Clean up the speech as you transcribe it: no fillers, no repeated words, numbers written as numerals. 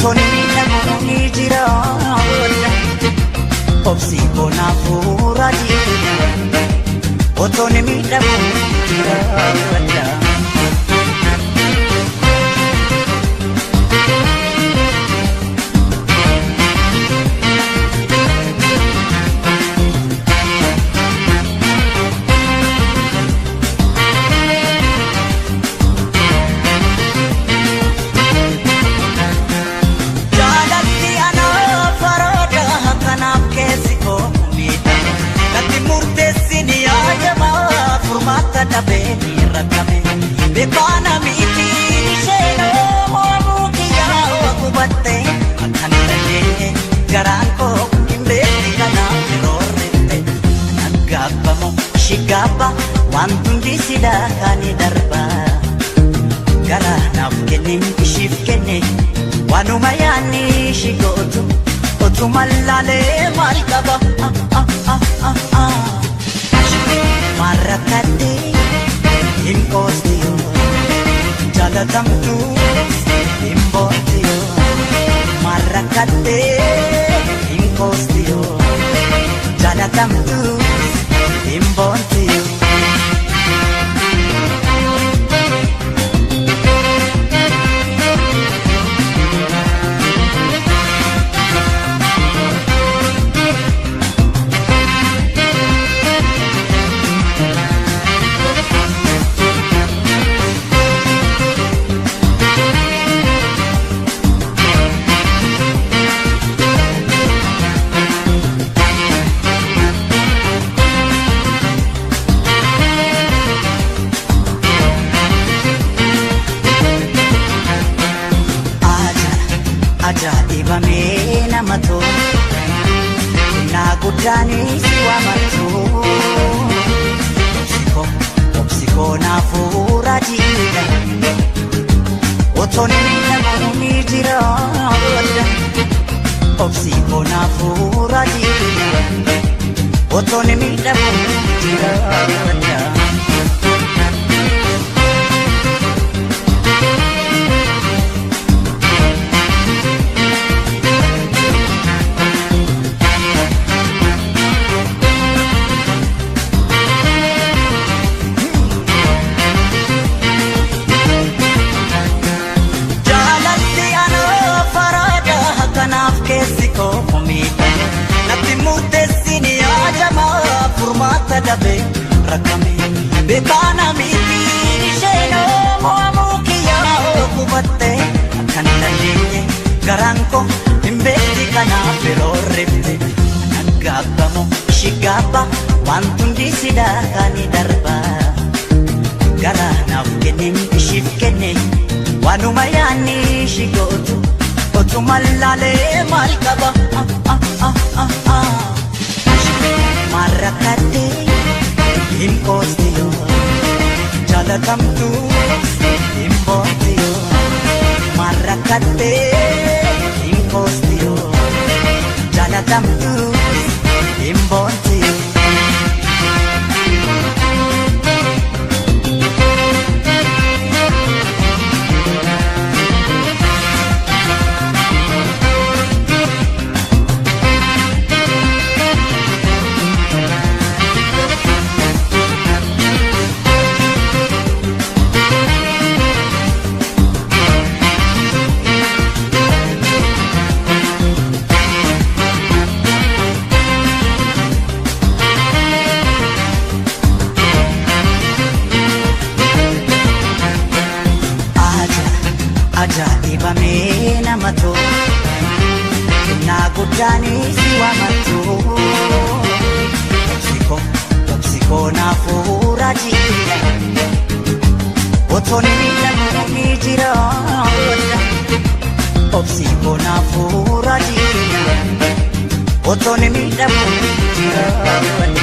Otoon miidhamu ni jiraadha. Obsi koo rajiidha. Otoon miidhamu ni jiraadha. Beekana miti isheenoo moomuu kiyyaa hubatte akkan dandeenye garaan koo hin beekne kanaaf yeroo reette naggaabbamu shigaabba wanti hundi silaa kan darba gara naaf kenne ishiif kenne waanuma yaadni ishii gootu otuma laalee maal qaba marrakkattee. Hin qoostiyoo jaalatamtuu hin boontiyoo marrakkattee hin qoostiyoo jaalatamtuu hin boontiyoo. Ajaa'ibamee nama tolu kennaa guddaanis waamatu obsikoo naafuu rajiidha otoon miidhamu ni jiraadha obsikoo naafuu rajiidha otoon miidhamu ni jiraadha. Beekana miti isheenoo moomuu kiyyaa hubatte akkan dandeenye garaan koo hin beekne kanaaf yeroo reefte naggaabbamu shigaabba wanti hundi silaa kan darba gara naaf kenne ishiif kenne waanuma yaadni ishii gootu otuma laalee maal qaba marrakkattee. Hin qoostiyoo jaalatamtuu hin boontiyoo marrakkattee hin qoostiyoo jaalatamtuu hin boontiyoo. Ajaa'ibamee nama tolu kennaa guddaanis waamatu obsikoo naafuu rajiidha otoon miidhamu ni jiraadha obsikoo naafuu rajiidha otoon miidhamu ni jiraadha.